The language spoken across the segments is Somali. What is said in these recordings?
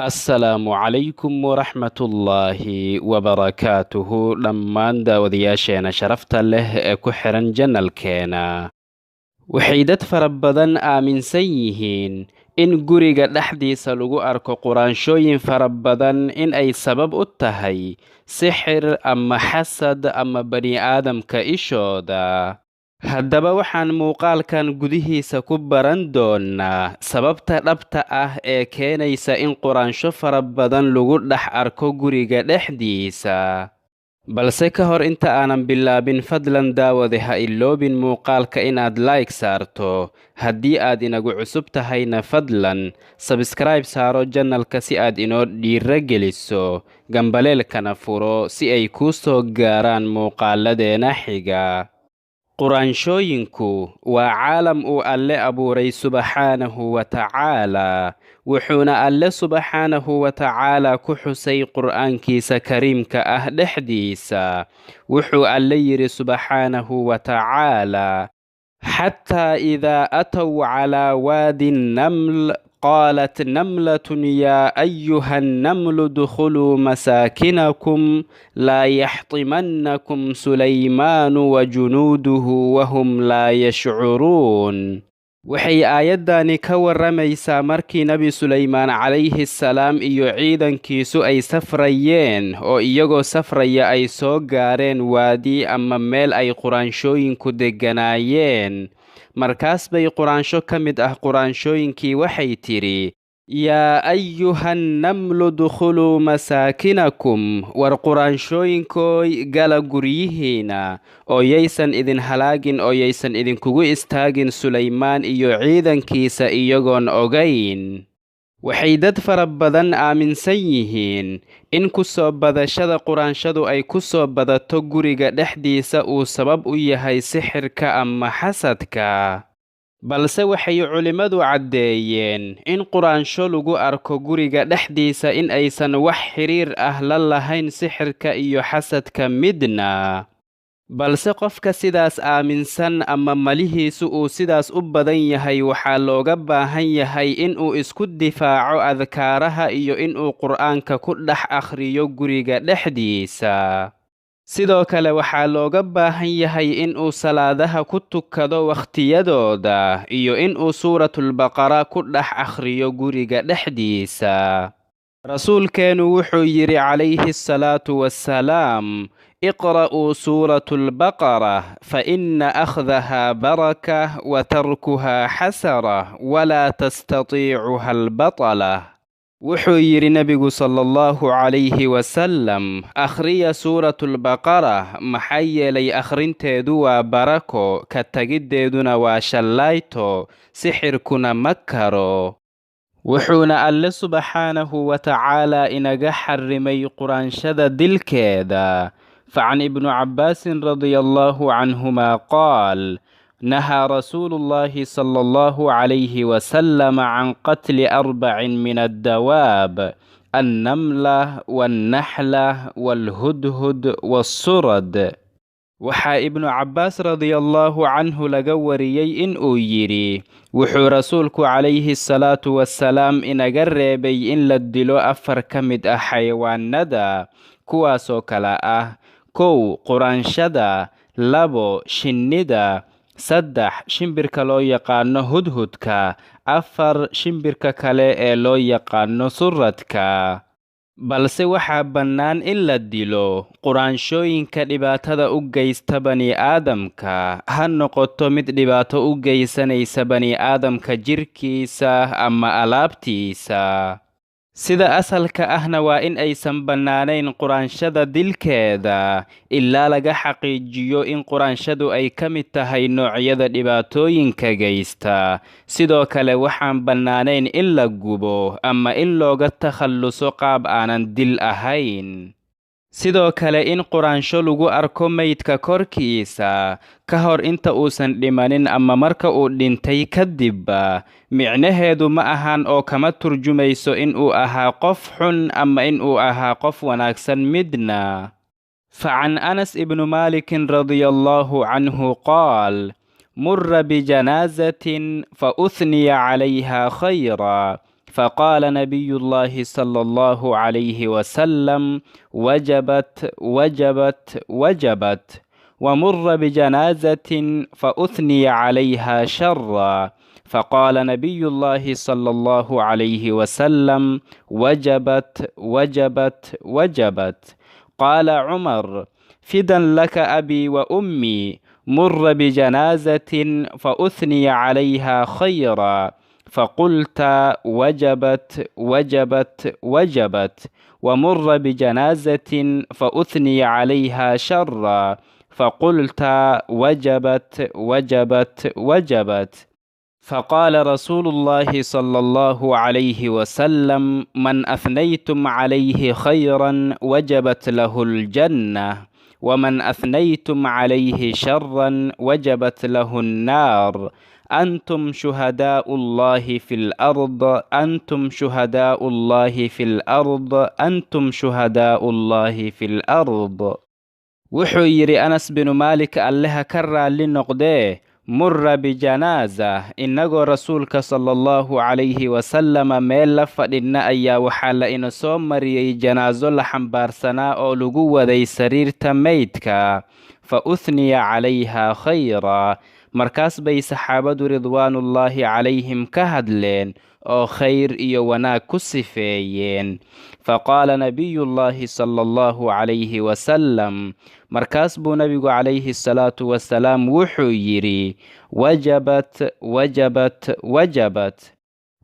Assalaamu calaykum waraxmatullaahi wabarakaatuhu dhammaan daawadayaasheena sharafta leh ee ku xiran channelkeena. Waxay dad fara badan aaminsan yihiin in guriga dhexdiisa lagu arko quraanshooyin fara badan in ay sabab u tahay sixir ama xasad ama bani'aadamka ishooda. Haddaba waxaan muuqaalkan gudihiisa ku baran doonnaa sababta dhabta ah ee keenaysa in quraansho fara badan lagu dhex arko guriga dhexdiisa. Balse ka hor inta aanan bilaabin, fadlan daawade ha iloobin muuqaalka inaad like saarto. Haddii aad inagu cusub tahayna, fadlan subscribe saaro channelka si aad inoo dhiira geliso, gambaleelkana furo si ay kuu soo gaaraan muuqaaladeena xiga. Quraanshooyinku waa caalam uu Alle abuuray subxaanahu wa tacaalaa, wuxuuna Alle subxaanahu wa tacaalaa ku xusay Qur'aankiisa kariimka ah dhexdiisa. Wuxuu Alle yidhi subxaanahu wa tacaalaa: "Xataa idaa atow calaa waadi nnaml qaalat namlatun yaa ayuha nnamlu dkhuluu masaakinakum laa yaxtimannakum Sulaymaanu wa junuuduhu wahum laa yashcuruun." Waxay aayaddani ka warramaysaa markii Nebi Sulaymaan calayhi salaam iyo ciidankiisu ay safrayeen, oo iyagoo safraya ay soo gaareen waadi ama meel ay quraanshooyinku degganaayeen. Markaas bay quraansho ka mid ah quraanshooyinkii waxay tidhi: "Yaa ayuha nnamlu dkhuluu masaakinakum", war quraanshooyinkooy, gala guryihiina, oo yaysan idin halaagin oo yaysan idinkugu istaagin Sulaymaan iyo ciidankiisa iyagoon ogayn. Waxay dad fara badan aaminsan yihiin in ku soo badashada quraanshadu ay ku soo badato guriga dhexdiisa uu sabab u yahay sixirka ama xasadka. Balse waxay culimmadu caddeeyeen in quraansho lagu arko guriga dhexdiisa in aysan wax xiriir ah la lahayn sixirka iyo xasadka midna. Balse qofka sidaas aaminsan ama malihiisu uu sidaas u badan yahay, waxaa looga baahan yahay inuu isku difaaco adkaaraha iyo inuu Qur'aanka ku dhex akhriyo guriga dhexdiisa. Sidoo kale waxaa looga baahan yahay inuu salaadaha ku tukado wakhtiyadooda iyo inuu Suuratulbaqara ku dhex akhriyo guriga dhexdiisa. Rasuulkeennu wuxuu yidhi calayhi salaatu wassalaam: "Iqra'uu Suuratulbaqara fa inna akhdahaa baraka wa tarkuhaa xasara walaa tastatiicuha albatala." Wuxuu yidhi Nebigu sala Allahu calayhi wasallam: "Akhriya Suuratulbaqara, maxaa yeelay akhrinteedu waa barako, ka tegiddeeduna waa shallayto, sixirkuna ma karo." Wuxuuna Alle subxaanahu wa tacaalaa inaga xarrimay quraanshada dilkeeda. Facan Ibnu Cabbaasin radia Allahu canhumaa qaal: Nahaa rasuulu llaahi sala Allahu calayhi wasalam can qatli arbacin min addawaab: annamla waannaxla waalhudhud wassurad. Waxaa Ibnu Cabbaas radiallahu canhu laga wariyey in uu yidhi: "Wuxuu Rasuulku calayhi salaatu wassalaam inaga reebay in la dilo afar ka mid ah xayawaanada, kuwaasoo kala ah: 1, quraanshada; 2, shinnida; 3, shimbirka loo yaqaano hudhudka; 4, shimbirka kale ee loo yaqaano suradka." Balse waxaa bannaan in la dilo quraanshooyinka dhibaatada u geysta bani'aadamka, ha noqoto mid dhibaato u geysanaysa bani'aadamka jirkiisa ama alaabtiisa. Sida asalka ahna waa in aysan bannaanayn quraanshada dilkeeda ilaa laga xaqiijiyo in quraanshadu ay ka mid tahay noocyada dhibaatooyinka geysta. Sidoo kale waxaan bannaanayn in la gubo ama in looga takhalluso qaab aanan dil ahayn. Sidoo kale in quraansho lagu arko meydka korkiisa ka hor inta uusan dhimanin ama marka uu dhintay kadibba, micnaheedu ma ahan oo kama turjumayso in uu ahaa qof xun ama in uu ahaa qof wanaagsan midna. Facan Anas ibnu Maalikin radia Allahu canhu qaal: Mura bijanaazatin fa uhniya calayha khayra. فقال نبي الله صلى الله عليه وسلم: وجبت وجبت وجبت. ومر بجنازة فأثني عليها شرا، فقال نبي الله صلى الله عليه وسلم: وجبت وجبت وجبت. قال عمر: فدا لك أبي وأمي، مر بجنازة فأثني عليها خيرا، فقلت: وجبت وجبت وجبت. ومر بجنازة فأثني عليها شرا، فقلت: وجبت وجبت وجبت. فقال رسول الله صلى الله عليه وسلم: من أثنيتم عليه خيرا وجبت له الجنة، ومن أثنيتم عليه شرا وجبت له النار. أنتم شهداء الله في الأرض، أنتم شهداء الله في الأرض، أنتم شهداء الله في الأرض. Wuxuu yidhi Anas binu Maalik, Alleha ka raalli noqdee, murra bijanaaza, innagoo rasuulka sala allahu calayhi wasalama meel la fadhinna ayaa waxaa la ina soo mariyey janaaso la xambaarsanaa oo lagu waday sariirta meydka. Fa uhniya calayha khayra, markaas bay saxaabadu ridwaanullaahi calayhim ka hadleen oo khayr iyo wanaag ku sifeeyeen. Faqaala nabiyullaahi sala allahu calayhi wasalam, markaas buu nabigu calayhi salaatu wasalaam wuxuu yidhi: wajabat wajabat wajabat.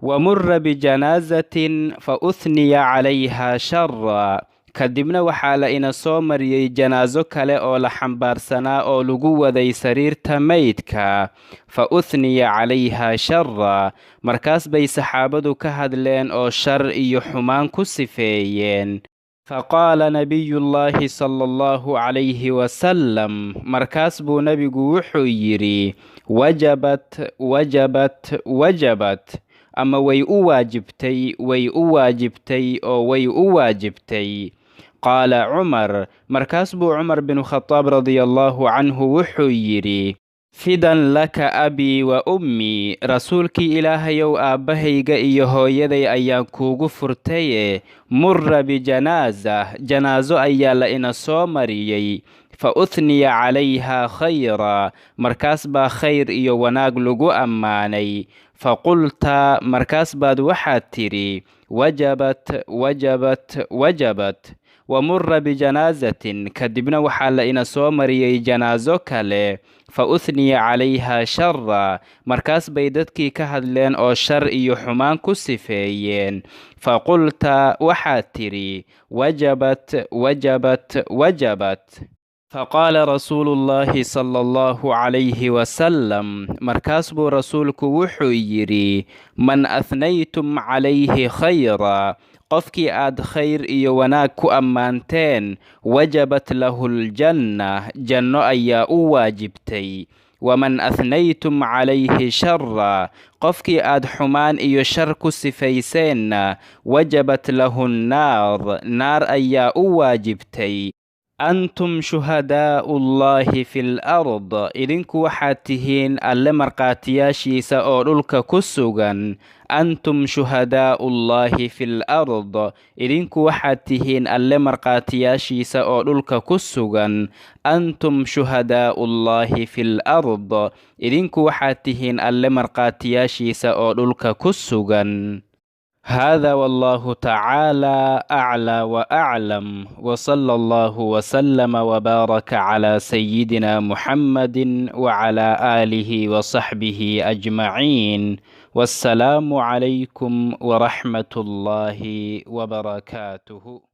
Wamura bijanaazatin fa uhniya calayha shara, kadibna waxaa la ina soo mariyey janaaso kale oo la xambaarsanaa oo lagu waday sariirta meydka. Fa uhniya calayha shara, markaas bay saxaabadu ka hadleen oo shar iyo xumaan ku sifeeyeen. Faqaala nabiyullaahi sala allahu calayhi wasalam, markaas buu nebigu wuxuu yidhi: wajabat wajabat wajabat, ama way u waajibtay, way u waajibtay oo way u waajibtay. Qaala Cumar, markaas buu Cumar binu Khataab radiallahu canhu wuxuu yidhi: fidan laka abii wa ummii, rasuulkii Ilaahayow, aabbahayga iyo hooyaday ayaan kuugu furtaye, murra bijanaaza, janaaso ayaa la ina soo mariyey. Fa uhniya calayha khayra, markaas baa khayr iyo wanaag lagu ammaanay. Faqulta, markaas baad waxaad tidhi: wajabat wajabat wajabat. Wamura bijanaazatin, kadibna waxaa la ina soo mariyey janaaso kale. Fa uhniya calayha shara, markaas bay dadkii ka hadleen oo shar iyo xumaan ku sifeeyeen. Faqulta, waxaad tidhi: wajabat wajabat wajabat. Faqaala rasuulullaahi sala allahu calayhi wasalam, markaas buu rasuulku wuxuu yidhi: man athnaytum calayhi khayra, qofkii aad khayr iyo wanaag ku ammaanteen, wajabat lahu ljanna, janno ayaa u waajibtay. Waman athnaytum calayhi shara, qofkii aad xumaan iyo shar ku sifayseenna, wajabat lahu nnaar, naar ayaa u waajibtay. Antum shuhadaa'u llaahi fi l ard, idinku waxaad tihiin Alle markhaatiyaashiisa oo dhulka ku sugan. Antum shuhadaa'u llaahi fi l ard, idinku waxaad tihiin Alle markhaatiyaashiisa oo dhulka ku sugan. Antum shuhadaa'u llaahi fi l ard, idinku waxaad tihiin Alle markhaatiyaashiisa oo dhulka ku sugan. هذا والله تعالى أعلى وأعلم، وصلى الله وسلم وبارك على سيدنا محمد وعلى آله وصحبه أجمعين، والسلام عليكم ورحمة الله وبركاته.